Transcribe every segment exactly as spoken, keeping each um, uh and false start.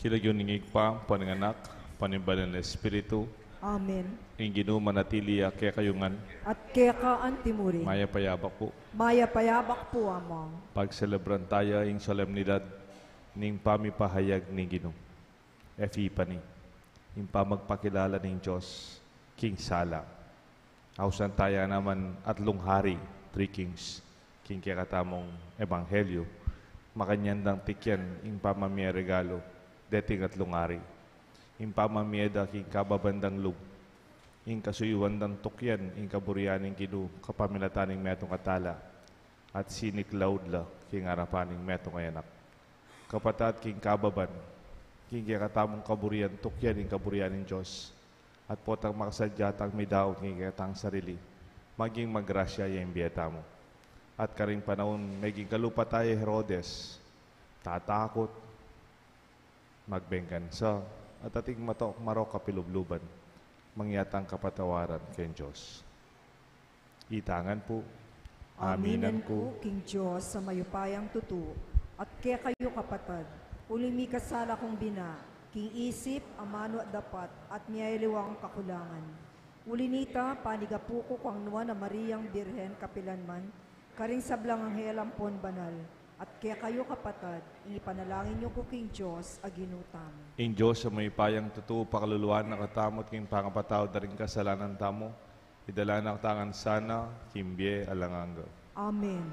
King lagyu ning Ibpa, ampo ning Anak, ampo ning Banal a Espiritu. Amen. Ing Ginu manatili ya kekayu ngan. At keka anti mu rin. Mayap a yabak pu. Mayap a yabak pu, Among. Pagselebran taya ing solemnidad ning pamipahayag ning Ginu. Epiphany, ing pamagpakilala ning Dios king sala. Ausan taya naman atlung hari, three kings, king kekatamung ebanghelyu. Makanyan dang tikyan ing pamamie regalu deting atlung hari. Ing pamamie da king kababan dang lub, ing kasuyuan dang tukyan ing kaburian ning Ginu kapamilatan ning metung a tala, at siniklaud la king arapan ning metung a anak. Kapatad, king kababan, king kekatamung kaburian tukyan ing kaburian ning Dios, at potang makasadya tang midaun king kekatang sarili, maging magrasya ya ing bie tamu. At karing panaun meging kalupa taya i Herodes, tatakut, magbenggansa, at ating mato-, marok a pilubluban, mangya tang kapatawaran king Dios. Itangan pu. Aminan ku king Dios a mayupayang tutu, at kekayu kapatad, uling mikasala kung bina, king isip, amanu at dapat, at miyaliwang kakulangan. Uli nita, panigapu ku kang Nuan a Mariang Birhen kapilanman, karing sablang anghel ampon banal, at kekayu kapatad, ing ipanalangin yu ku king Dios a Ginu tamu. Ing Dios a mayupayang tutu, pakaluluan na katamu at king pangapatawad da ring kasalanan tamu, idala na katamu ngan sana king bie alang angga. Amen.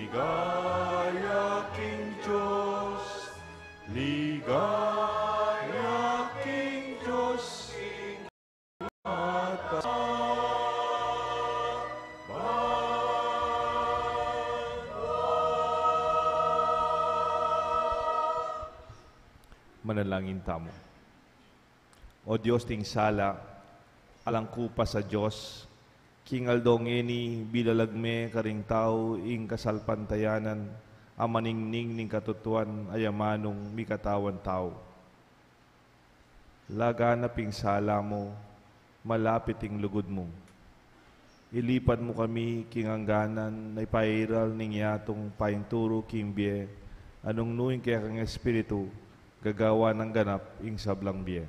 Ligaya king Dios, ligaya king Dios, king mata. Manalangin tamu. O Dios ning sala, alang kupas a Dios, king aldo ngeni bilalag me karing tau ing kasalpantayanan a maningning ning katutuan a amanung mikatawan tau. Laganap ing sala mu, malapit ing lugud mu. Ilipat mu kami king angganan na ipairal ning yatung painturu king bie, a nung nu ing kekang Espiritu, gagawan nang ganap ing sablang bie.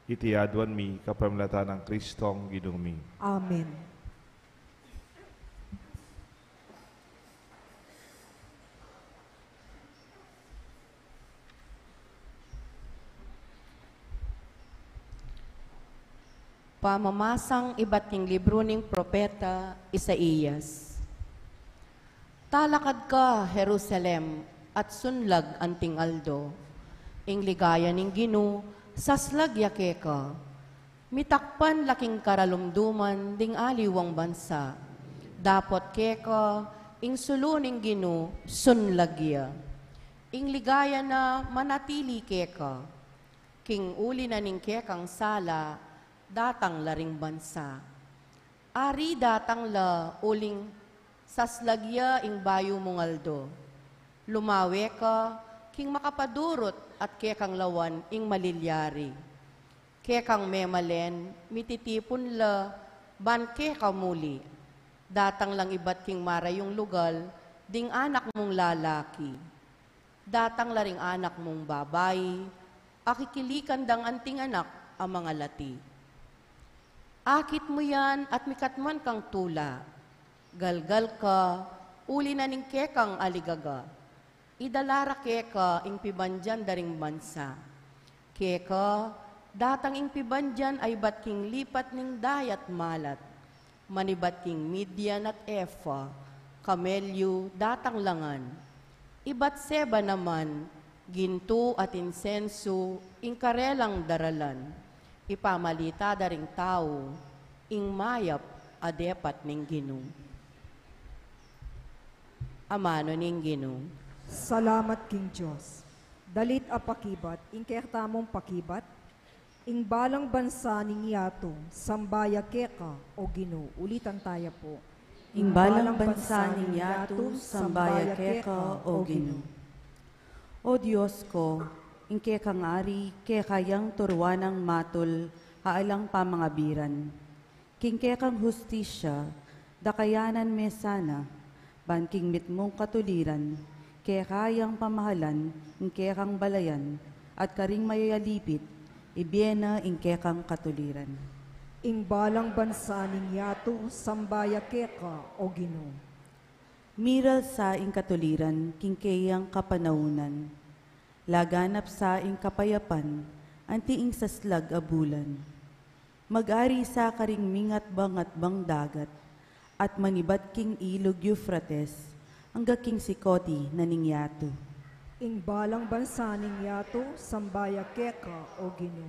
Iti aduan mi kapamilatan nang Kristong Ginu mi. Amen. Pamamasang ibat king libru ning propeta Isaias. Talakad ka, Jerusalem, at sunlag anting aldo. Ing ligaya ning Ginu, saslag ya keka. Mitakpan la king karalumduman ding aliwang bansa. Dapot keka, ing sulu ning Ginu, sunlag ya. Ing ligaya na manatili keka. King uli na ning kekang sala, datang la ring bansa. Ari datang la uling saslag ya ing bayu mung aldo. Lumawe ka, king makapadurut at kekang lawan ing malilyari. Kekang memalen, mititipun la, ban keka muli. Datang lang ibat king marayung lugal, ding anak mung lalaki. Datang la ring anak mung babai, akikilikan dang anting anak a mangalati. Akit mu yan at mikatman kang tula. Galgal ka, uli na ning kekang aligaga. Idala ra keka ing pibandian da ring bansa. Keka, datang ing pibandian a ibat king lipat ning dayat malat. Manibat king Midian at Efa, kamelyu datang la ngan. Ibat Seba naman, gintu at insensu, ing karelang daralan. Ipamalita da ring tau, ing mayap a depat ning Ginu. Amanu ning Ginu. Salamat king Dios. Dalit a pakibat, ing kekatamung pakibat, ing balang bansa ning yatu, samba ya keka, o Ginu. Ulitan taya pu. Ing balang bansa ning yatu, samba ya keka, o Ginu. O Dios ku, ing kekang ari, keka yang turuan nang matul, a alang pamangabiran. King kekang hustisya, dakayanan me sana, ban king mitmung katuliran, keka yang pamahalan, ing kekang balayan, at karing mayayalipit, ibie na ing kekang katuliran. Ing balang bansa ning yatu, samba ya keka, o Ginu. Miral sa ing katuliran, king keyang kapanaunan. Laganap sa ing kapayapan, anti ing saslag a bulan. Mag-ari sa karing mingatbang-atbang dagat, at manibat king ilug Euphrates, angga king sikoti na ning yatu. Ing balang bansa ning yatu, samba ya keka, o Ginu.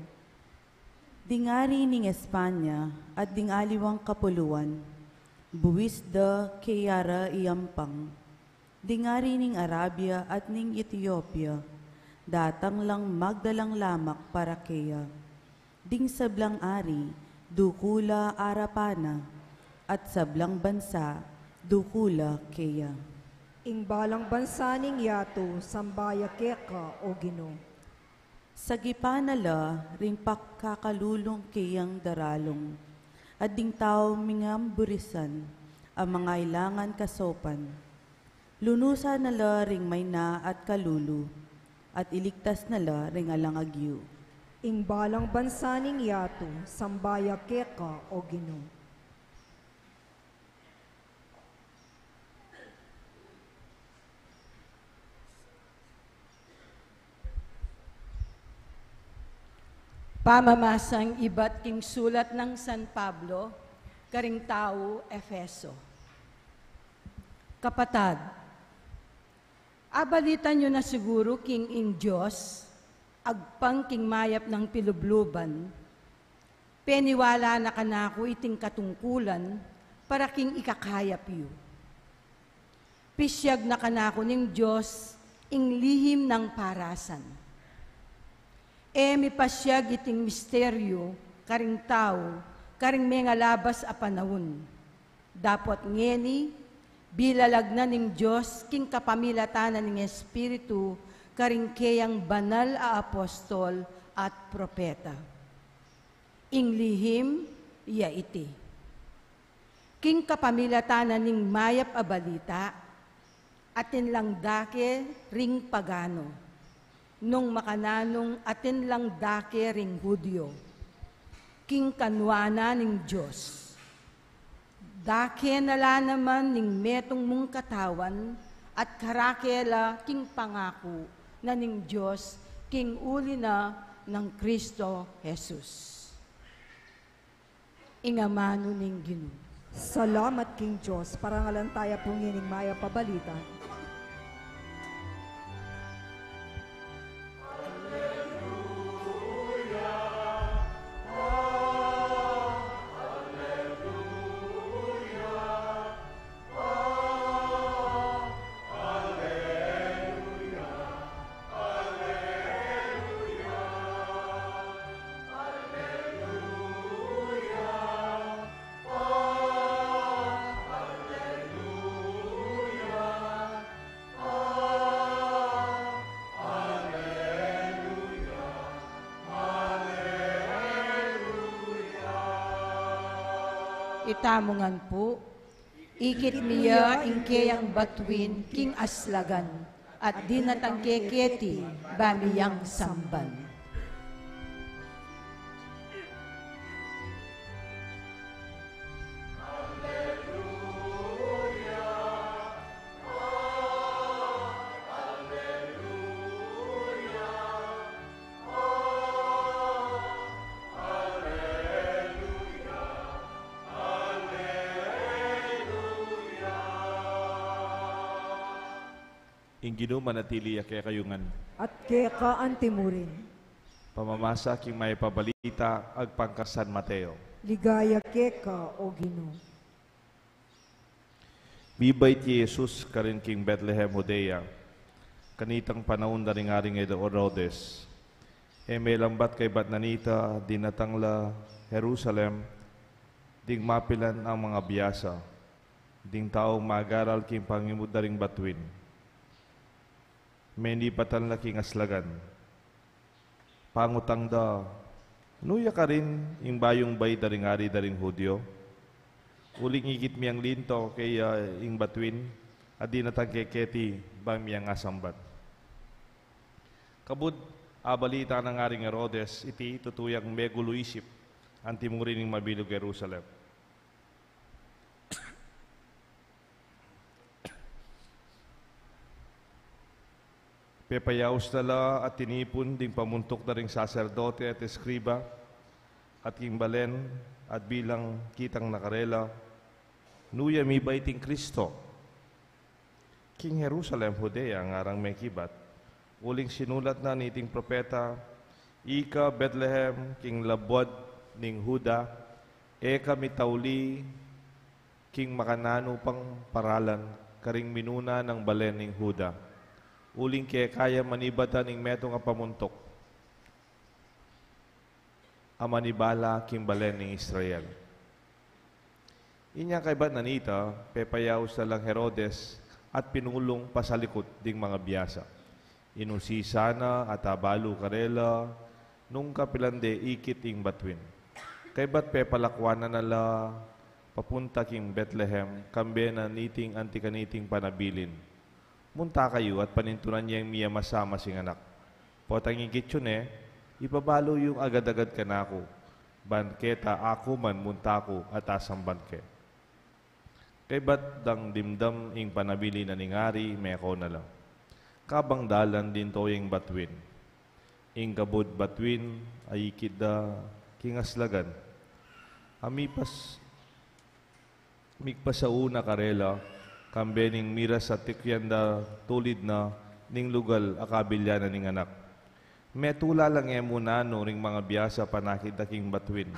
Ding ari ning Espanya, at ding aliwang kapuluan, buis da keya ra iyampang. Ding ari ning Arabia at ning Etiopia, datang lang magdalang lamak para keya. Ding sablang ari, dukul la arapan na, at sablang bansa, dukul la keya. Ing balang bansa ning yatu, samba ya keka, o Ginu. Sagipan na la ring pakakalulung keyang daralung, at ding tau mingamburisan a mangailangan kasopan. Lunusan na la ring maina at kalulu, at iligtas na la ring alang agyu. Ing balang bansa ning yatu, samba ya keka, o Ginu. Pamamasang ibat king sulat nang San Pablo karing tau Efeso. Kapatad, abalitan yu na siguru king ing Dios, agpang king mayap nang pilubluban, peniwala na kanaku iting katungkulan para king ikakayap yu. Pisyag na kanaku ning Dios ing lihim nang parasan. E mipasyag iting misteryu karing tau karing mengalabas a panaun. Dapot ngeni, Bilalag na ning Dios king kapamilatan na ning Espiritu karing keyang banal a apostol at propeta. Ing lihim ya iti. King kapamilatan na ning mayap a balita, atin lang dake ring pagano, nung makananung atin lang dake ring Judio, king kanuanan ning Dios. Dake na la naman ning metung mung katawan at karake la king pangaku na ning Dios king uli na nang Kristo Jesus. Ing amanu ning Ginu. Salamat king Dios. Parangalan taya pu ngening mayap a balita. Itamu ngan pu, ikit mi ya ing keyang batuin king aslagan, at dinatang ke keti ba mi yang samban. Ing Ginu manatili ya kekayu ngan. At keka antimurin. Pamamasa king mayap a balita agpang kang San Mateo. Ligaya keka, O Ginu. Mibait i Jesus karin king Betlehem, Judea, kanitang panaun da ring Aring Herodes. E melambat kaybat na nita, dinatang la Jerusalem ding mapilan a mangabiasa, ding taung magaral king pangimud da ring batuin. Menibatan la king aslagan. Pangutang da, "Nu ya karin ing bayung bai da ring ari da ring Judio? Uling ikit mi yang linto keya ing batuin, at dinatang ke keti bang mi yang asamban." Kabud abalita nang Aring Herodes iti, tutu yang megulu isip antimurin ning mabilug Jerusalem. Pepayaus na la at tinipun ding pamuntuk da ring saserdote at eskriba, at king balen, at bilang kitang na karela, "Nu ya mibait ing Kristo? King Jerusalem, Judea ngarang mekibat, uling sinulat na niting propeta, 'Ika, Betlehem, king labuad ning Juda, e ka mitauli king makananu pang paralan karing minuna nang balen ning Juda, uling keka ya manibatan ing metung a pamuntuk a manibala king balen ning Israel.'" Inya kaybat na nita, pepayaus na lang Herodes at pinulung pasalikut ding mangabiasa. Inusisa na at abalu karela nung kapilan de ikit ing batuin. Kaybat pepalakuan na la papunta king Betlehem, kambe na niting anti kaniting panabilin. "Munta kayu at panintunan yeng miyamasamas ing anak. Potang ikit yu ne, ipabalu yung agad-agad kanaku, ban keta aku man munta ku at asamban ke." Kaybat dang dimdam ing panabilin na ning ari, meko na la. Kabang dalan, dinto ya ing batuin. Ing kabud batuin a ikit da king aslagan, a mipas-, migpasauna karela, kambe ning miras a tikyan da tulid na ning lugal a kabilyanan ning anak. Metula lang e mu nanu ring mangabiasa panakit da king batuin.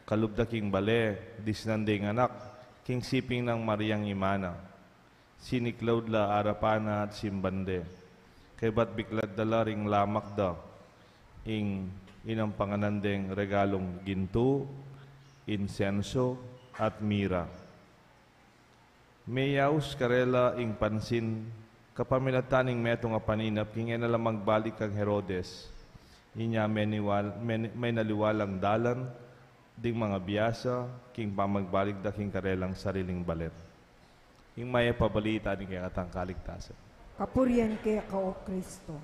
Kalub da king bale, disnan de ing anak king siping nang Mariang ima na. Siniklaud la arapan na at simban de. Kaybat biklad da la ring lamak da ing inampanganan deng regalung gintu, insenso, at mira. Meyaus karela ing pansin kapamilatan ning metung a paninap king e na la magbalik kang Herodes. Inya meniwal-, men-, menaliwa lang dalan ding mangabiasa king pamagbalik da king karelang sariling balen. Ing mayap a balita ning kekatang kaligtasan. Kapurian keka, O Kristo.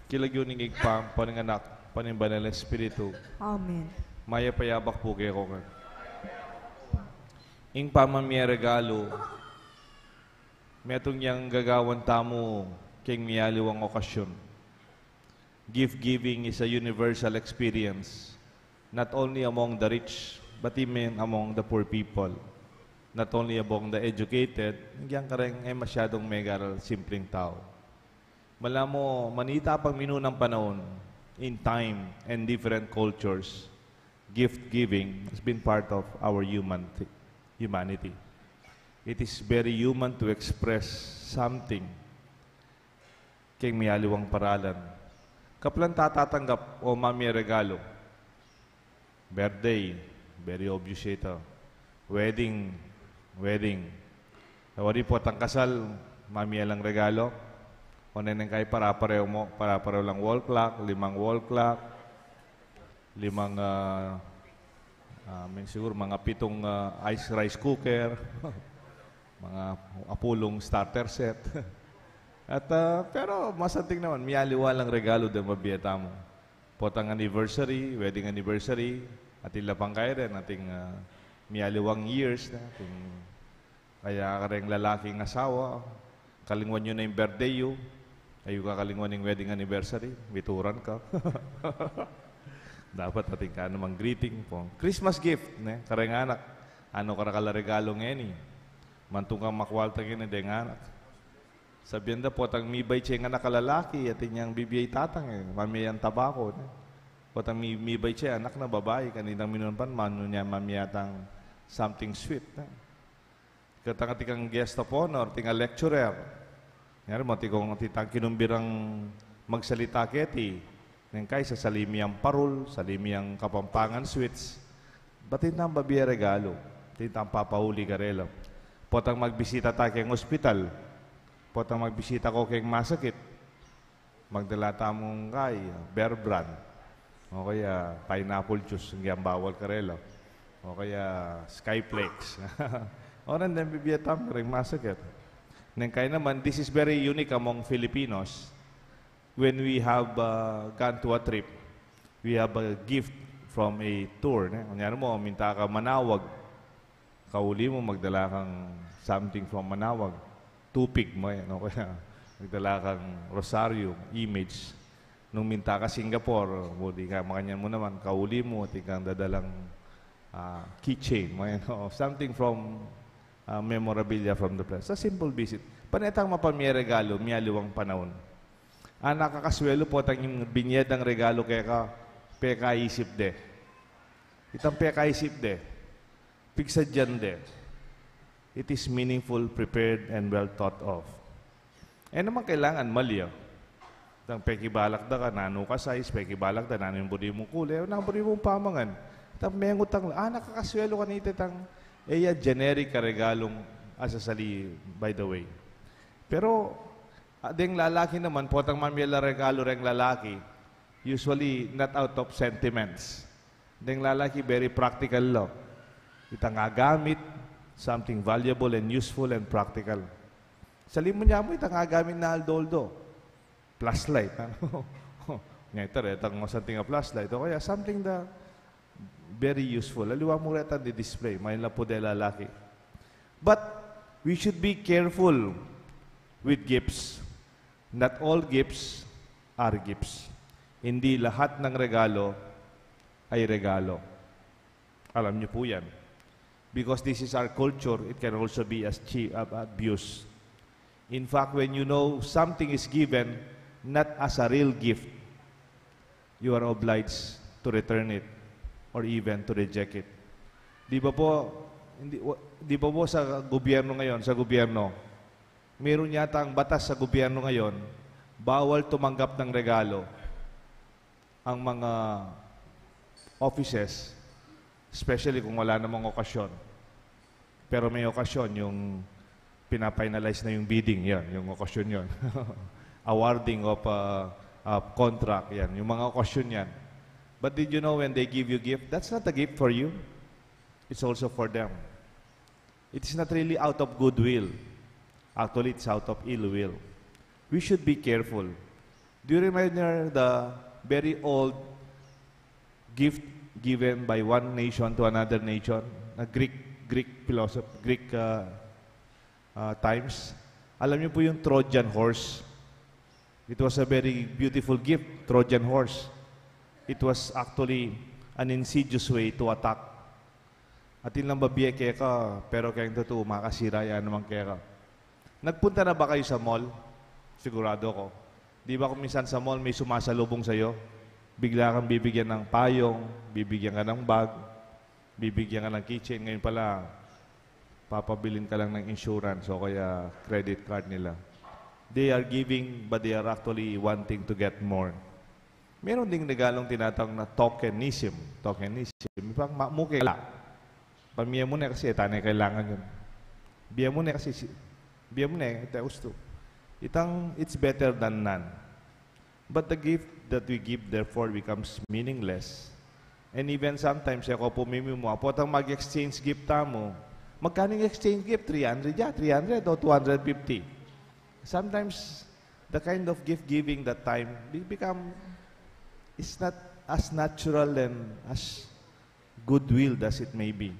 King lagyu ning Ibpa, ampo ning Anak, ampo ning Banal a Espiritu. Amen. Mayap a yabak pu keko ngan. Ing pamamie regalu, metung yang gagawan tamu king mialiwang okasyon. Gift giving is a universal experience, not only among the rich, but even among the poor people. Not only among the educated, yang kareng e masyadong megaral, simpleng tau. Mula mu, manita pang minunang panaun, in time and different cultures, gift giving has been part of our human humanity. It is very human to express something king mialiwang paralan. Kaplan tatatanggap o mamie regalu. Birthday, very obvious ita. Wedding, wedding. Wari potang kasal, mamie lang regalu. O neng kai para-pareho mu, para-pareho lang wall clock, limang wall clock, limang, ah, ah, may siguro mga pitung, ah, ice rice cooker, mga apulung starter set. At, ah, pero masanting naman, mialiwa lang regalu deng mabie tamu. Potang anniversary, wedding anniversary, atin la pang kaya rin, atin, ah, mialiwang years na, atin kaya kareng lalaking asawa, kalingwan yu na ing birthday yu, e yu kakalingwan ing wedding anniversary, bituran ka. Dapat atin ka namang greeting pu. Christmas gift, ne? Kareng anak, ano kara kala regalu ngeni? Mantung kang makwalta ngeni deng anak. Sabian da, potang mibait ya ing anak a lalaki, atin yang bibie i tatang e, mamie yang tabako, ne? Potang mi-, mibait ya ing anak na babai, kanitang minunang panaun, mamie tang something sweet, ne? Ketang atin kang guest of honor, atin kang lecturer. Nyari mu, atin kang, atin tang kinumbirang magsalita keti. Neng kai sasali mi yang parul, sasali mi yang Kapampangan sweets. Ba't atin tang babie regalu? Atin tang papauli karela. Potang magbisita ta keng ospital. Potang magbisita ko keng masakit. Magdala tamung kai, Bear Brand. O kaya pineapple juice, yang bawal karela. O kaya Skyflakes. O nandeng bibie tamu kareng masakit. Neng kai naman, this is very unique among Filipinos. When we have, uh, gone to a trip, we have a gift from a tour, ne? Kunyari mu, minta ka Manawag, kauli mu, magdala kang something from Manawag. Tupig mu, e, no? Kaya magdala kang rosaryo, image. Nung minta ka Singapore, o di ka makanyan mu naman, kauli mu, atin kang dadalang, ah, keychain mu, e, no? Something from, ah, memorabilia from the place. A simple visit. Pane tang mapamie regalu, mialiwang panaun. Anak a kaswelu, potang ing binie dang regalu keka, pekaisip de. Itang pekaisip de, pigsadyan de. It is meaningful, prepared, and well thought of. E naman kailangan mali, ah. Itang pekibalak da ka, nanu ka size, pekibalak da, nanu ing buri mung kule, nanu buri mung pamangan. Itang mengutang la, anak a kaswelu kanita itang, e ya generic a regalung asasali, by the way. Pero, ah, deng lalaki naman, potang mamie la regalu reng lalaki, usually not out of sentiments. Deng lalaki, very practical la. Itang agamit, something valuable and useful and practical. Sali mu, nya mu, itang agamit na aldo-aldo. Flashlight, ano? Nya ita, retang something a flashlight. O kaya something da very useful. Aliwa mu retang di-display. Main la pu de lalaki. But we should be careful with gifts. Not all gifts are gifts. Hindi lahat ng regalo ay regalo. Alam niyo po yan. Because this is our culture, it can also be as chi-, ab-, abused. In fact, when you know something is given not as a real gift, you are obliged to return it or even to reject it. Di ba po, hindi, wa-, di ba po sa gobyerno ngayon, sa gobyerno, meron yatang batas sa gobyerno ngayon, bawal tumanggap ng regalo ang mga offices Especially kung wala namang okasyon. Pero may okasyon, yung pina-finalize na yung bidding, yan, yung okasyon yun. Awarding of uh, uh, contract, yan, yung mga okasyon yan. But did you know when they give you gift, that's not a gift for you. It's also for them. It is not really out of goodwill. Actually, it's out of ill will. We should be careful. Do you remember the very old gift given by one nation to another nation? Na Greek, Greek philosophy, Greek uh, uh, times. Alam niyo po yung Trojan horse? It was a very beautiful gift, Trojan horse. It was actually an insidious way to attack. Atin lang babie keka, pero keng tutu, makasira ya naman keka. Nagpunta na ba kayo sa mall? Sigurado ko. Di ba kung minsan sa mall may sumasalubong sa'yo? Bigla kang bibigyan ng payong, bibigyan ka ng bag, bibigyan ka ng keychain. Ngayon pala, papabilin ka lang ng insurance o kaya credit card nila. They are giving, but they are actually wanting to get more. Meron ding regalong tinatawag na tokenism. Tokenism. Ipang mamuke la. Pamie mu ne kasi, e tane kailangan yun. Bie mu ne kasi, si- bie mu ne, e te ustu. Itang, it's better than none. But the gift that we give, therefore, becomes meaningless. And even sometimes, e ko pumimi mu, apo tang mag-exchange gift tamu. Magkano yung exchange gift? Three hundred ya, three hundred o two hundred fifty. Sometimes, the kind of gift giving that time be- become is not as natural and as goodwill as it may be.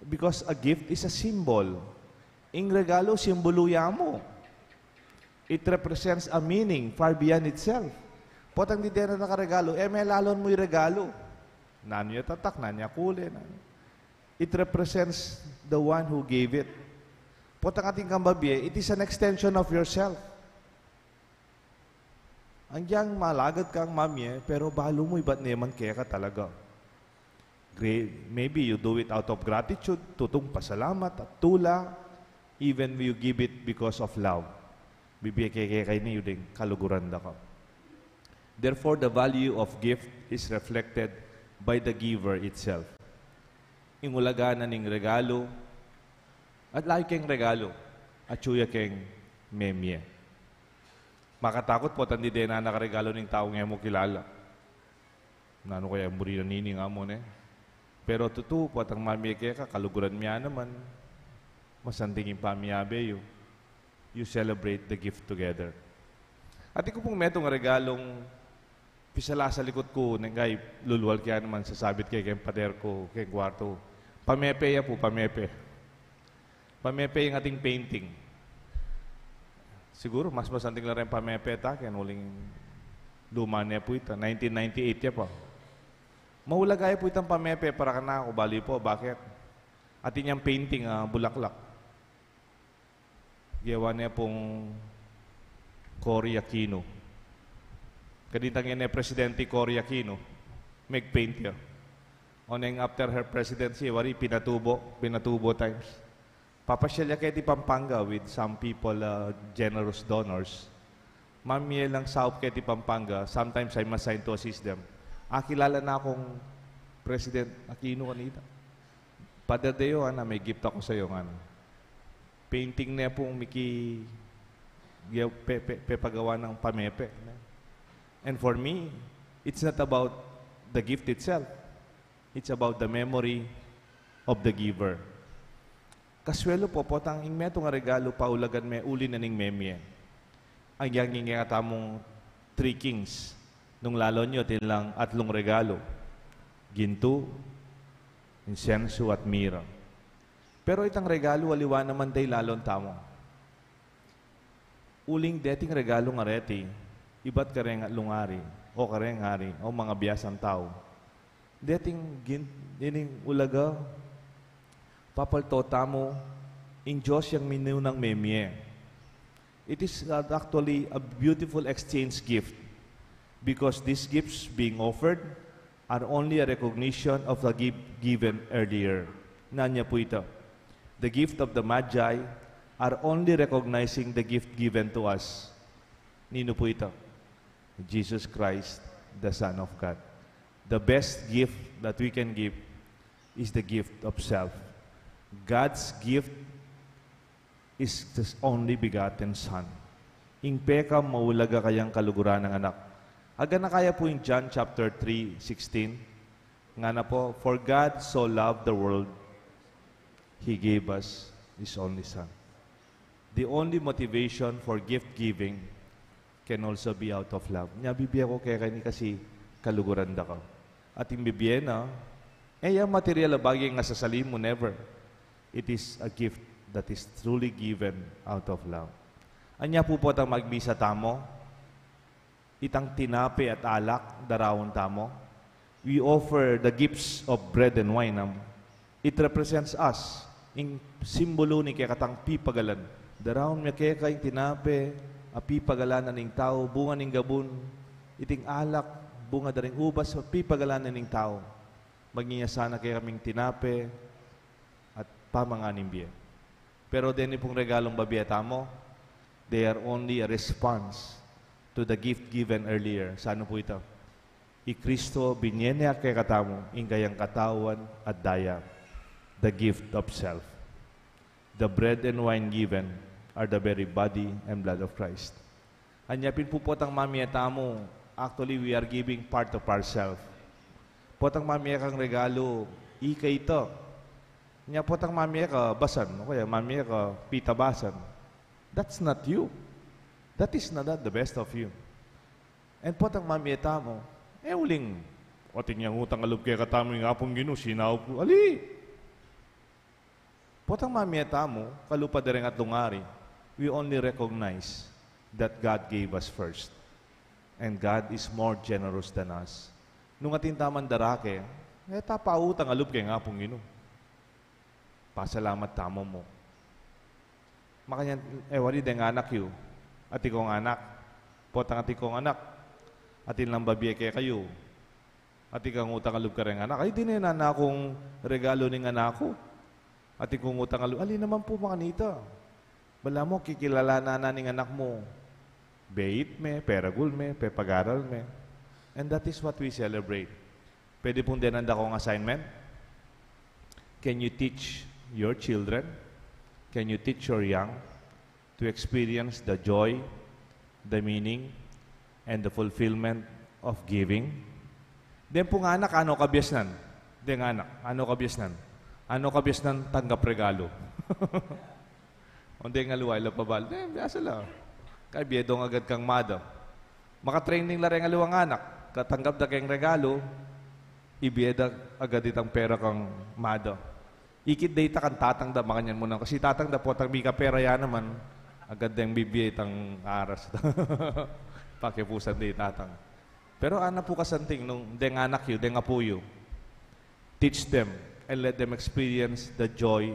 Because a gift is a symbol. Ing regalo, simbolo ya mu. It represents a meaning far beyond itself. Potang di dena nakaregalo, e me lalon mu iregalo. Nanu ya tatak, nanu ya kule, nanu. It represents the one who gave it. Potang atin kang babie, it is an extension of yourself. Anggiyang malagad kang mamie, pero balu mu ibat ne man keka talaga. Gra- Maybe you do it out of gratitude, tutung pasalamat at tula, even you give it because of love. Bibie keka ini, yu ding kaluguran da ka. Therefore, the value of gift is reflected by the giver itself. Ing ulaga na ning regalo, at layu keng regalo, atyu ya keng memie. Makatakut potang di dena nakaregalo ning taung e mu kilala. Nanu kaya muri na nini nga mu ne? Pero tutu, potang mamie keka, kaluguran mi ya naman. Masanting ing pamiabe yu. You celebrate the gift together. Atin ku pung metung a regalung pisala sa likut ku, neng kai lulwal ke ya naman, sasabit ke keng pader ku keng kuartu. Pamepe ya pu, pamepe. Pamepe ing ating painting. Siguru mas masanting la reng pamepe ta keng uling luma ne pu ita. Nineteen ninety-eight ya pa. Maulaga ya pu itang pamepe para kanaku, balu pu, bakit? Atin yang painting, ah, bulaklak. Gewa ne pung Cory Aquino. Kanita ngeni Presidente Cory Aquino, meg-paint ya. Oneng after her presidency, wari Pinatubo, Pinatubo times. Papasyal ya keti Pampanga with some people, uh, generous donors. Mamie lang saup keti Pampanga, sometimes I'm assigned to assist them. Akilala na kung President Aquino kanita. Father Deo, ana, may gift ako sa'yo, ngana. Painting ne pung miki, pe, pe, pepagawa nang pamepe. And for me, it's not about the gift itself. It's about the memory of the giver. Kasuelu pu, potang ing metung a regalu paulagan me uli na ning memie. Agyang ing kekatamung three kings, nung lalon yu atin lang atlung regalu, gintu, insensu, at mira. Pero itang regalu aliwa naman deng lalon tamu. Uling deting regalung areti, ibat kareng atlung ari, o kareng ari, o mangabiasang tau. Deting gin-, ining ulaga, papalto tamu, ing Dios yang minunang memie. It is, uh, actually a beautiful exchange gift, because these gifts being offered are only a recognition of the gift given earlier. Nanu ya pu ita? The gift of the Magi are only recognizing the gift given to us. Ninu pu ita? Jesus Christ, the Son of God. The best gift that we can give is the gift of self. God's gift is the only begotten Son. Ing peka maulag a kayang kaluguran a anak. Agana kaya pu ing John chapter three sixteen, ngana pu, "For God so loved the world, He gave us His only Son." The only motivation for gift giving can also be out of love. Nya, bibie ku keka ini kasi kaluguran da ka. At ing bibie na, e ya material a bage a sasalinan mu, never. It is a gift that is truly given out of love. Anya pu potang magmisa tamu, itang tinape at alak, daraun tamu. We offer the gifts of bread and wine, am. It represents us. Ing simbulu ning kekatang pipagalan. Daraun mi keka ing tinape a pipagalan na ning tau, bunga ning gabun. Iting alak, bunga da ring ubas a pipagalan na ning tau. Maging ya sana kekaming tinape at pamangan ning bie. Pero deni pung regalung babie tamu, they are only a response to the gift given earlier. Sa anu pu ita? I Kristo binie ne kekatamu ing kayang katawan at daya, the gift of self. The bread and wine given are the very body and blood of Christ. Anya pin pu potang mamie tamu, actually, we are giving part of ourself. Potang mamie kang regalu, ika ita. Nya potang mamie ka basan, o kaya mamie ka pita basan. That's not you. That is not the best of you. And potang mamie tamu, e uling, atin yang utang a lub kekatamu ing Apung Ginu, sinaup ku. Ali! Potang mamie tamu, kalupa da reng atlung ari, we only recognize that God gave us first. And God is more generous than us. Nung atin tamang darake, e ta pautang a lub keng Apung Ginu. Pasalamat tamu mu. Makanyan, e wari deng anak yu. Atin kung anak. Potang atin kung anak. Atin lang babie kekayu. Atin kang utang a lub kareng anak. Ay, dine na kung regalu ning anak ku. Atin kung utang a lub. Ali naman pu makanita. Balamu, kikilalanan na ning anak mu. Beit me, peragul me, pepagaral me. And that is what we celebrate. Pwede pung denan da kung assignment. Can you teach your children? Can you teach your young to experience the joy, the meaning, and the fulfillment of giving? Deng pung anak, ano kabiasnan? Deng anak, ano kabiasnan? Ano kabiasnan tanggap regalu? O deng aliwa, ila pa bal, e, biasa la. Kaya bie dong agad kang mada. Makatraining la reng aliwang anak. Katanggap da keng regalu, ibie da agad itang pera kang mada. Ikit da ita kang tatang da, makanyan mu na. Kasi tatang da, potang mika pera ya naman, agad deng bibie itang aras. Pakipusan da i tatang. Pero ana pu kasanting nung deng anak yu, deng apu yu. Teach them and let them experience the joy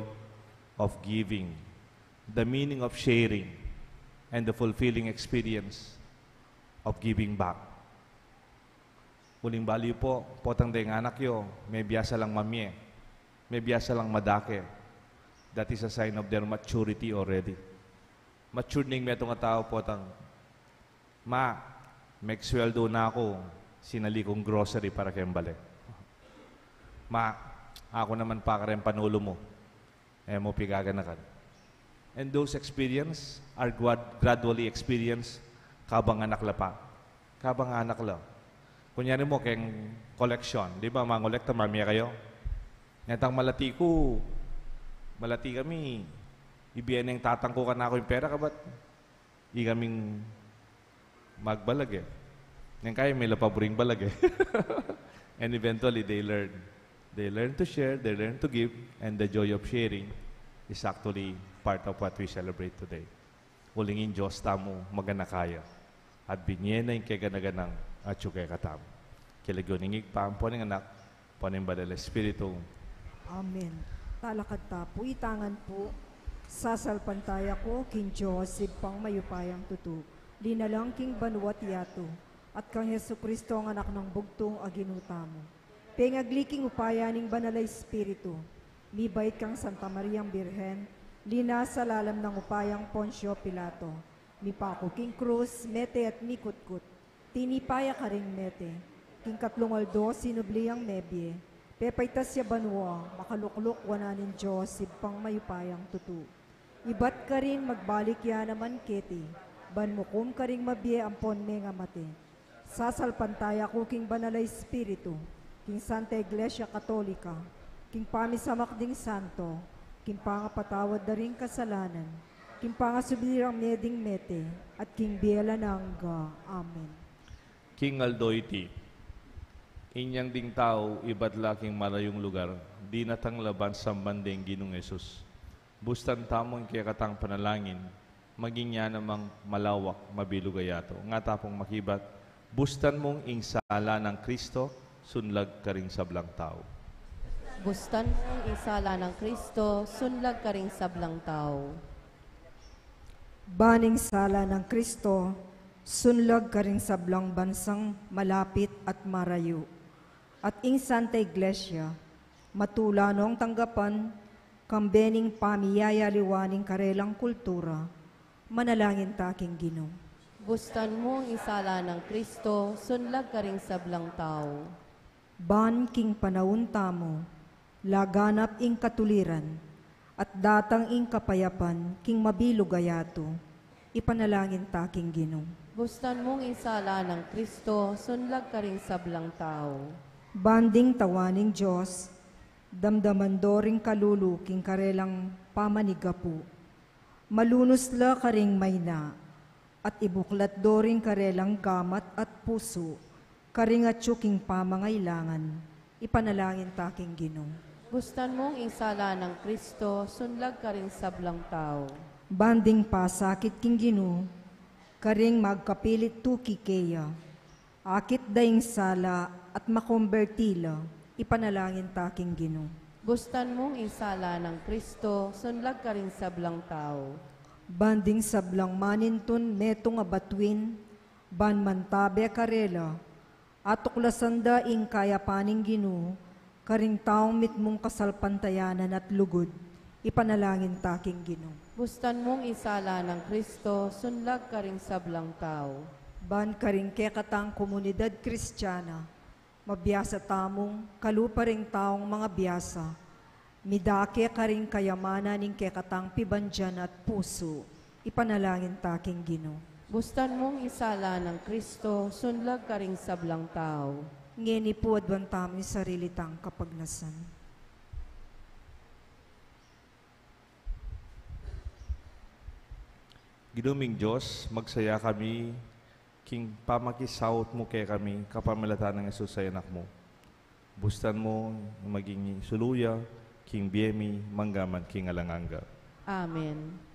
of giving, the meaning of sharing, and the fulfilling experience of giving back. Uling bali pu, potang deng anak yu, mebiasa lang mamie, mebiasa lang madake. That is a sign of their maturity already. Matured ning metung a tau, potang, "Ma, megsweldo na ku, sinali kung grocery para keng bale." "Ma, aku naman pakareng panulu mu." E mu pigaganakan. And those experience are grad-, gradually experience kabang anak la pa. Kabang anak la. Kunyari mu, keng koleksyon, di ba, mangolekta, mamie kayu? Netang malati ku, malati kami, ibie neng tatang ku kanaku ing pera, kabat ikaming magbalag e. Neng kaya mila pa buring balag e. And eventually, they learn. They learn to share, they learn to give, and the joy of sharing is actually part of what we celebrate today. Uling ing Dios tamu maganaka ya, at binie na ing keganaganang atyu kekatamu. King lagyu ning Ibpa, ampo ning Anak, ampo ning Banal a Espiritu. Amen. Talakad ta pu, itangan pu. Sasalpantaya ku king Dios, Ibpang mayupayang tutu, linalang king banua't yatu, at kang Jesucristo, ang Anak nang bugtung a Ginu tamu, pengagli king upaya ning Banal a Espiritu, mibait kang Santa Mariang Birhen, linasa lalam nang upayang Poncio Pilato, mipaku king krus, mete at mikutkut, tinipa ya karing mete, king katlung aldo sinubli yang mebie, pepaitas ya banua, makalukluk wanan ning Dios Ibpang mayupayang tutu. Ibat karin magbalik ya naman keti, ban mukum karing mabie ampon mengamate. Sasalpantaya ku king Banal a Espiritu, king Santa Iglesia Katolika, king pamisamak ding santo, king pangapatawad da ring kasalanan, king pangasubli rang mie ding mete, at king bie alang angga. Amen. King aldo iti, inyang ding tau ibat la king malayung lugar, dinatang la ban samban deng Ginung Jesus. Bustan tamu ing kekatang panalangin, maging ya namang malawak, mabilug a yatu. Nga ta pung makibat, bustan mung ing sala nang Kristo, sunlag karing sablang tau. Bustan mung ing sala nang Kristo, sunlag karing sablang tau. Ban ing sala nang Kristo, sunlag karing sablang bansang malapit at marayu. At ing Santa Iglesia, matula nong tanggapan, kambe ning pamiyayaliwa ning karelang kultura, manalangin ta king Ginu. Bustan mung ing sala nang Kristo, sunlag karing sablang tau. Ban king panaun tamu, laganap ing katuliran, at datang ing kapayapan king mabilug a yatu, ipanalangin ta king Ginu. Bustan mung ing sala nang Kristo, sunlag karing sablang tau. Ban ding tauan ning Dios, damdaman do ring kalulu king karelang pamanigapu. Malunus la karing maina, at ibuklat do ring karelang gamat at pusu, karing atyu king pamangailangan, ipanalangin ta king Ginu. Bustan mung ing sala nang Kristo, sunlag karing sablang tau. Ban ding pasakit king Ginu, karing magkapilit tuki keya, akit da ing sala at makomberti la, ipanalangin ta king Ginu. Bustan mung ing sala nang Kristo, sunlag karing sablang tau. Ban ding sablang manintun metung a batuin, ban mantabe karela, atuklasan da ing kayapan ning Ginu, karing taung mitmung kasalpantayanan at lugud, ipanalangin ta king Ginu. Bustan mung ing sala nang Kristo, sunlag karing sablang tau. Ban karing kekatang komunidad Kristiana, mabiasa tamung kalupa ring taung mangabiasa, midake karing kayamanan ning kekatang pibandian at pusu, ipanalangin ta king Ginu. Bustan mung ing sala nang Kristo, sunlag karing sablang tau. Ngeni pu aduan tamu ing sarili tang kapagnasan. Ginu ming Dios, magsaya kami king pamakisaut mu kekami, kapamilatan nang Jesus a Anak mu. Bustan mu maging sulu ya king bie mi manggaman king alang angga. Amen.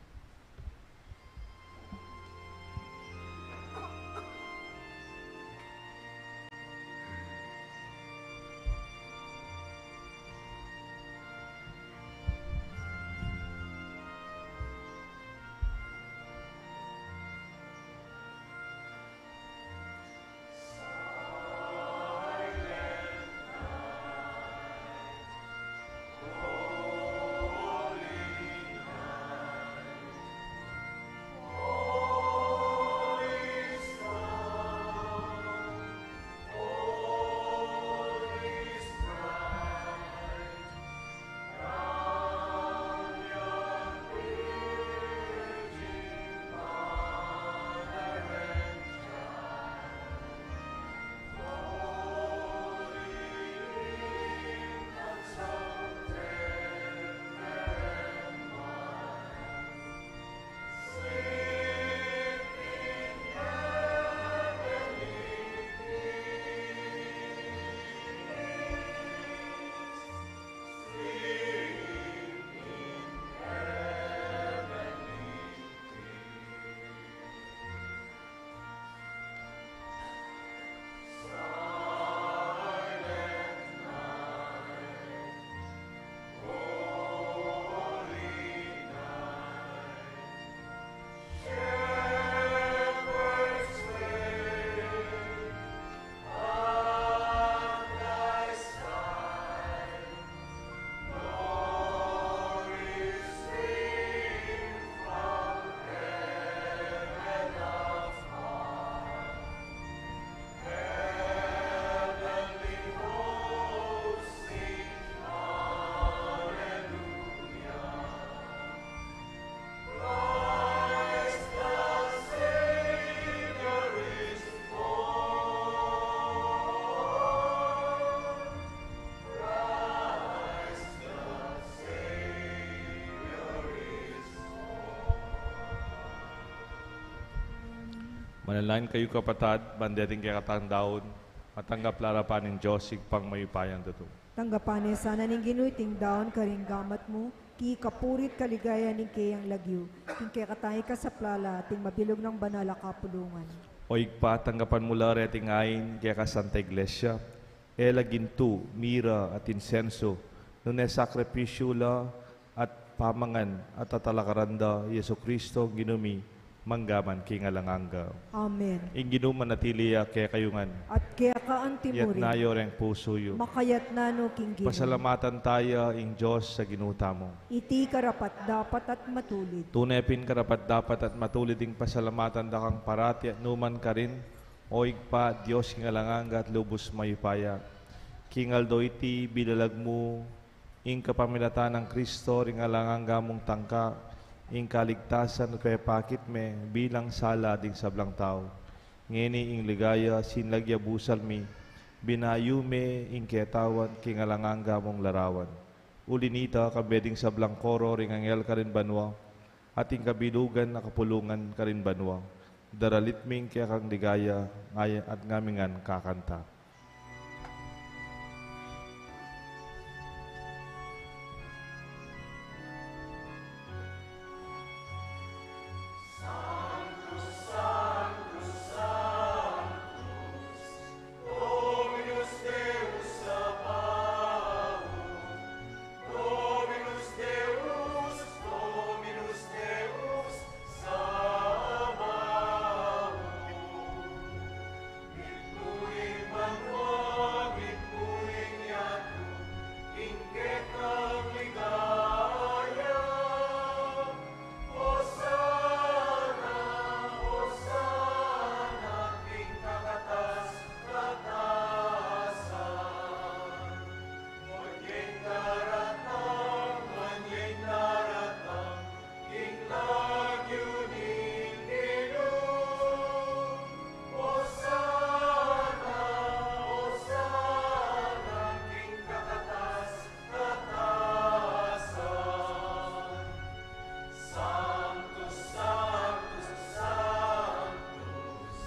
Manalangin kayu, kapatad, ban deting kekatang daun matanggap la ing arapan ning Dios Ibpang mayupayang tutu. Tanggapan na sana ning Ginu iting daun karing gamat mu, king kapurian at kaligayan ning keyang lagyu, king kekatang ikasaplala at king mabilug nang banal a kapulungan. O Ibpa, tanggapan mu la reting ain keka Santa Iglesia, e la gintu, mira at insensu, nune sakripisyu la at pamangan at tatalakaran da i Jesucristo Ginu mi, mangga man king alang angga. Amen. Ing Ginu manatili ya kekayu ngan. At keka antimurin. Itas yu reng pusu yu. Makaitas na no king Ginu. Pasalamatan taya ing Dios a Ginu tamu. Iti karapat-dapat at matulid. Tune pin karapat-dapat at matulid ing pasalamatan da kang parati at nukarin man, O Ibpa, Dios king alang angga at lubus mayupaya. King aldo iti, bilalag mu ing kapamilatan nang Kristo ring alang angga mung tangka, ing kaligtasan a pepakit me bilang sala ding sablang tau. Ngeni ing ligaya sin lagyu a busal mi, binayu me ing ketawan king alang angga mung larawan. Uli na nita, kambe ding sablang koro ring anghel karin banua, at ing kabilugan a kapulungan karin banua, daralit mi ing kekang ligaya, ngaya at ngamingan kakanta. Dominus Deus Sabaoth, Dominus Deus, Dominus Deus Sabaoth. Mitmu ing banua, mitmu ing yatu, ing kekang ligaya. Hosana, Hosana king kakatas-katasan. Manyeng daratang, manyeng daratang king lagyu ning Ginu. Hosana, Hosana king kakatas-katasan. Sanctus, Sanctus, Sanctus,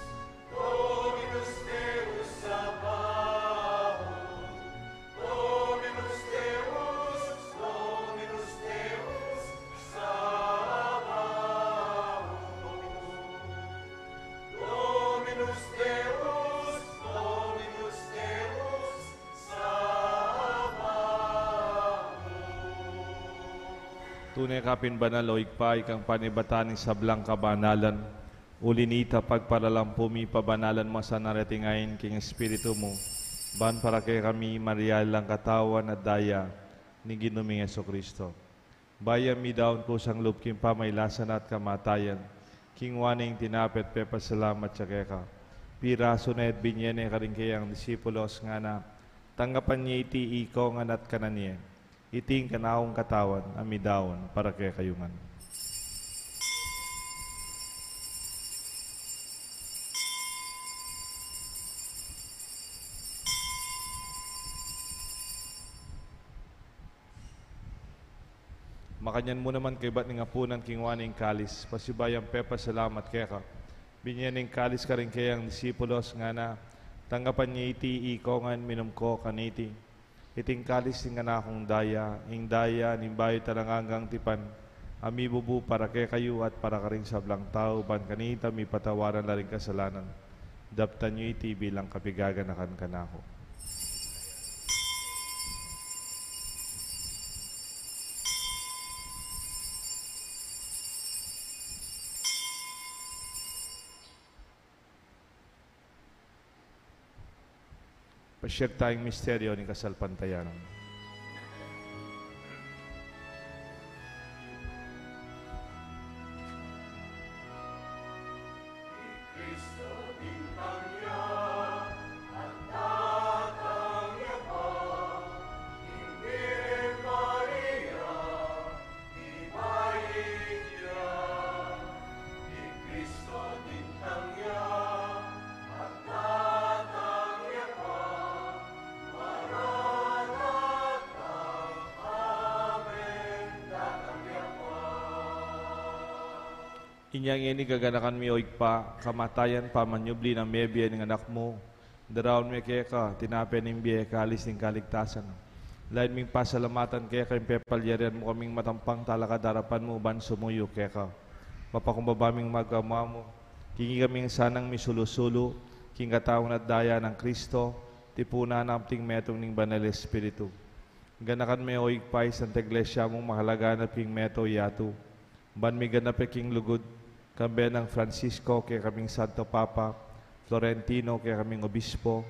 Dominus Deus Sabaoth, Dominus Deus, Dominus Deus Sabaoth. Dominus Deus, Dominus Deus Sabaoth. Tune ka pin banal, o Ibpa, ikang panibatan ning sablang kabanalan. Uli na nita, pagparalampu mi, pabanalan mu sana reting ain king Espiritu mu, ban para kekami mariali lang katawan at daya ning Ginu ming Jesucristo. Bayu ya midaun kusang lub king pamailasan at kamatayan, kinua ne ing tinape at pepasalamat ya keka, pirasu ne at binye ne karing keyang disipulos, ngana: Tanggapan ye iti ikongan at kanan ye. Iti ing kanakung katawan a midaun para kekayu ngan. Makanyan mu naman kaybat ning apunan, kinua ne ing kalis, pasibayu yang pepasalamat keka, binye ne ing kalis karing keyang disipulos, ngana: Tanggapan ye iti ikongan, minum ko kaniti. Iti ing kalis ning kanakung daya, ing daya ning bayu at alang anggang tipan, a mibubu para kekayu at para karing sablang tau, ban kanita mipatawaran la ring kasalanan. Daptan yu iti bilang kapigaganakan kanaku. Pasiag taya ing misteryo ning kasalpantayanan. Inya ngeni gaganakan mi, o Ibpa, kamatayan, pamanyubli nang mebie ning Anak mu, daraun mi keka tinape ning bie, kalis ning kaligtasan. Lalu ming pasalamatan keka ing pepalyarian mu kaming matampang talakad king arapan mu ban sumuyu keka. Mapakumbaba ming magkamua mu king ikaming sanang misulu-sulu king katawan at daya nang Kristo, tipunan na king metung ning Banal Espiritu. Ganakan me, o Ibpa, ing Santa Iglesia mung makalaganap king meto yatu, ban miganap ya king lugud, kambe nang Francisco, kekaming Santo Papa, Florentino, kekaming Obispo,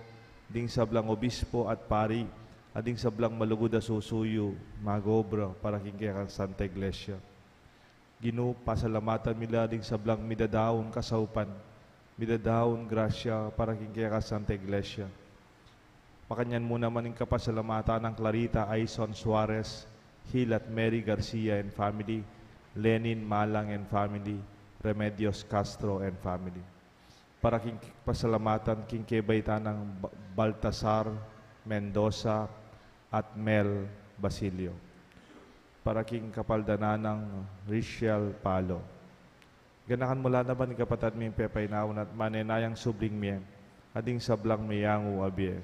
ding sablang Obispo at Pari, at ding sablang malugud a susuyu mag-obra para king kekang Santa Iglesia. Ginu, pasalamatan mi la ding sablang midadaun kasaupan, midadaun grasya para king kekang Santa Iglesia. Makanyan mu naman ing kapasalamatan nang Clarita Aison Suarez, Hilat Mary Garcia and family, Lenin Malang and family, Remedios Castro and family. Para king pasalamatan king kebaitan nang Ba-, Baltasar Mendoza at Mel Basilio. Para king kapaldanan nang Richel Palo. Ganakan mu la naman ing kapatad ming pepainawa at manenayang subling mie, at ding sablang meyangu a bie,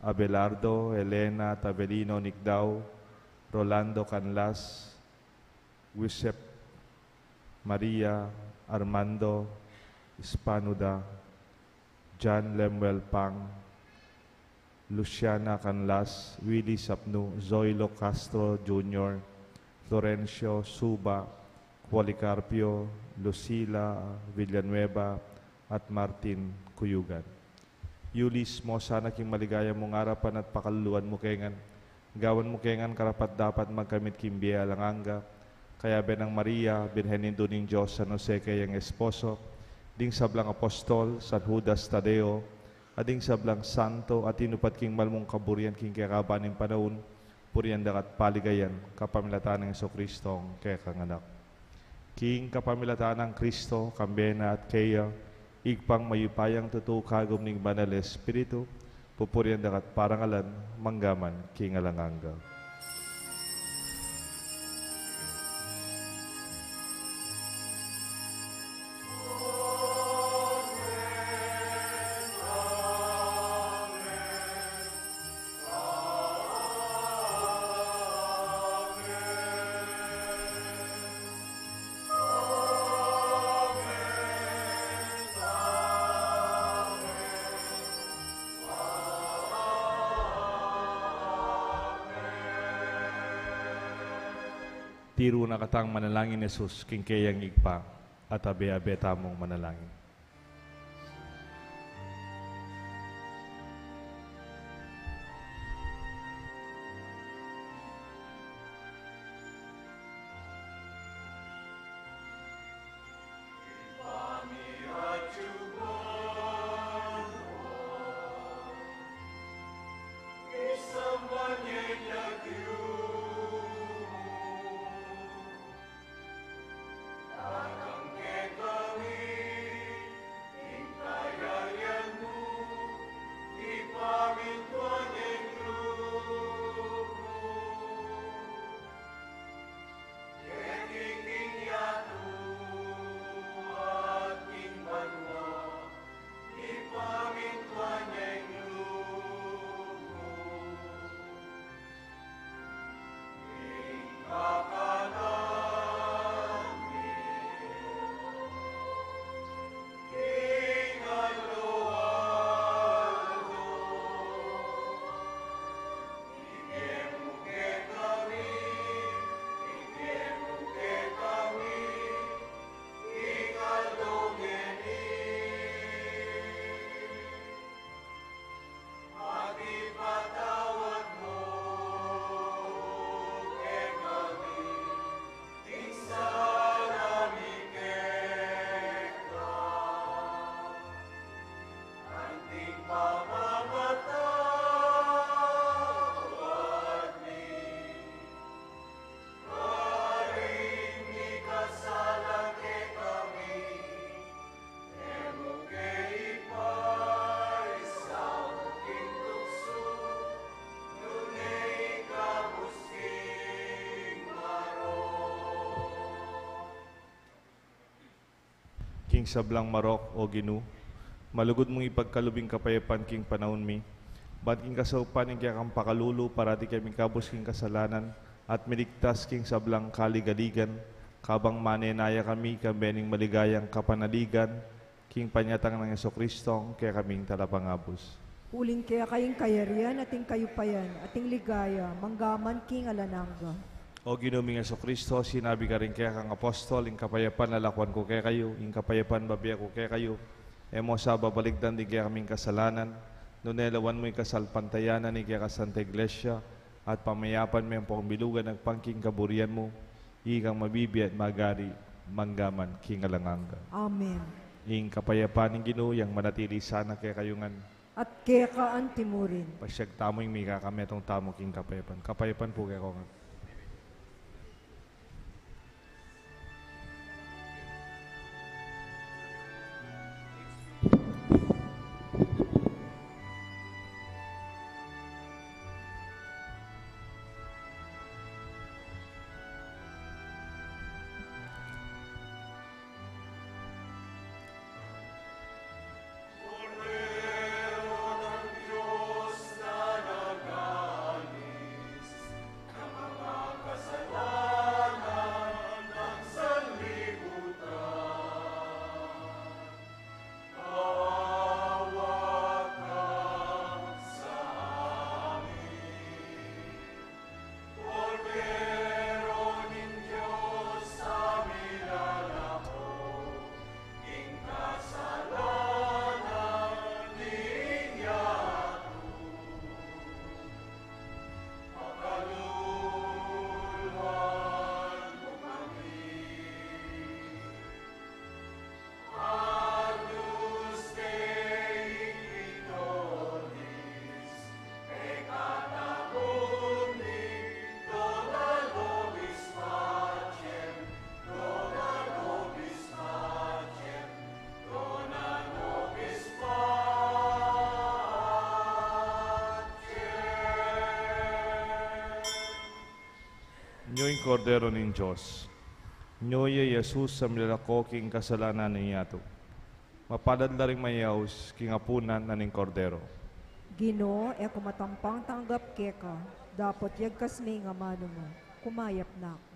Abelardo, Elena, Tavelino, Nicdao, Rolando Canlas, Giuseppe, Maria, Armando, Spanuda, John Lemuel Pang, Luciana Canlas, Willie Sapnu, Zoilo Castro Junior, Florencio Suba, Policarpio, Lucila Villanueva, at Martin Cuyugan. Yulis mo sana king maligaya mung arapan at pakaluluan mu kengan. Gawan mu kengan karapat-dapat magkamit king bie alang angga. Kayabe nang Maria, Birhen Indu ning Dios, San Jose kayang esposo, ding sablang apostol, San Judas Tadeo, at ding sablang santo a tinupat king mal mung kaburian king kekaban ning panaun, purian da ka at paligayan, kapamilatan nang Jesucristo, kekang Anak. King kapamilatan nang Kristo, kambe na at keya, Ibpang mayupayang tutu, kagum ning Banal Espiritu, pupurian da ka at parangalan, mangga man king alang angga. Tiru na katang manalangin Jesus king keyang Ibpa, at abe-abe tamung manalangin. Sablang marok, O Ginu, malugud mung ipagkalub ing kapayapan king panaun mi, ban king kasaupan ning kekang pakalulu, parati kami kabus king kasalanan, at miligtas king sablang kaligaligan, kabang manenaya kami, kambe ning maligayang kapanaligan, king panyatang nang Jesucristo, kekaming Talapangabus. Uling keka ing kayarian, at ing kayupayan, at ing ligaya, manggaman king alang angga. O Ginu ming Jesucristo, sinabi karing kekang apostol, ing kapayapan lalakuan ku kekayu, ing kapayapan bibie ku kekayu, e mu sa babalikdan ding kekaming kasalanan, nune lawan mu ing kasalpantayanan ning kekang Santa Iglesia, at pamayapan me ampong bilugan agpang king kaburian mu, ikang mabibie at magari, manggaman king alang angga. Amen. Ing kapayapan ning Ginu, yang manatili sana kekayu ngan. At keka anti murin. Pasiag tamu ing mikakametung tamu king kapayapan. Kapayapan pu kekayu ngan. Nyo ing Kordero ning Dios. Nyo ya i Jesus a milalako king kasalanan ning yatu. Mapalad la ring mayaus king apunan na ning Kordero. Ginu, e ku matampang tanggap keka, dapot yagkas me ing amanu mu, kumayap na ku.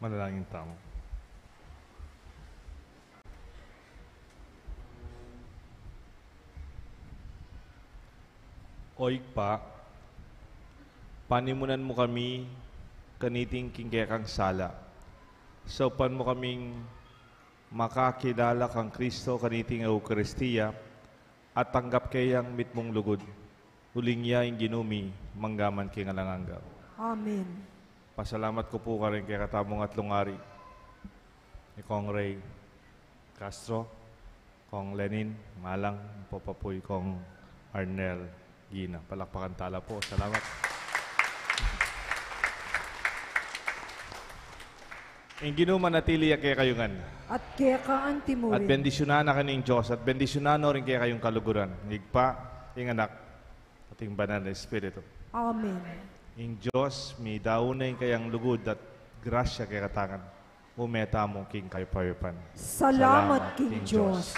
Manalangin tamu. O Ibpa, panimunan mu kami kaniting king kekang sala. Saupan mu kaming makakilala kang Kristo kaniting Eukaristia at tanggap ke yang mitmung lugud. Uling ya ing Ginu mi, mangga man king alang angga. Amen. Pasalamat ku pu karing kekatamung atlung ari, i Kong Ray Castro, Kong Lenin Malang, Popapuy, Kong Arnel Gina. Palakpakan tala pu. Salamat. Ing Ginu manatili ya kekayu ngan. At keka antimurin. At bendisyunan na kayu ning Dios, at bendisyunan no rin kekayung kaluguran. Ing Ibpa, ing Anak, at ing Banal na Espiritu. Amen. Ing Dios midaun na ing kayang lugud at grasya kekatamu ngan. Ume tamu king kayup-kayupan. Salamat king Dios.